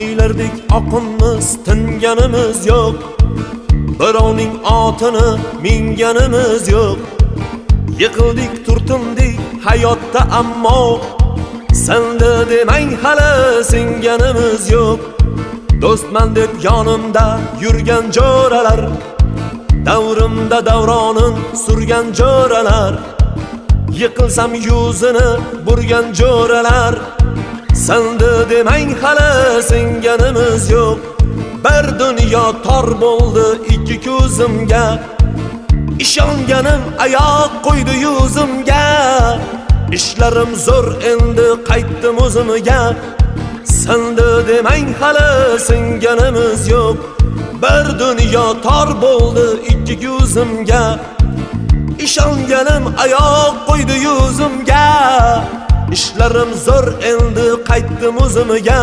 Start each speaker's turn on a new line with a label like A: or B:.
A: Ilardik oqinmiz, tinganimiz yo'q. Birovning otini minganimiz yo'q. Yiqildik, turtindik hayotda, ammo sindi demang, hali singanimiz yo'q. Do'stman deb yonimda yurgan jo'ralar, davrimda davronin surgan jo'ralar, yiqilsam yuzini burgan jo'ralar, sindi demang, hali singanimiz yo'q. Bir dunyo tor bo'ldi ikki ko'zimga, ishonganim oyoq qo'ydi yuzimga. Ishlarim zo'r, endi qaytdim o'zimga. Sindi demang, hali singanimiz yo'q. Bir dunyo tor bo'ldi ikki ko'zimga, ishonganim oyoq qo'ydi yuzimga. Ishlarim zo'r, endi qaytdim o'zimga.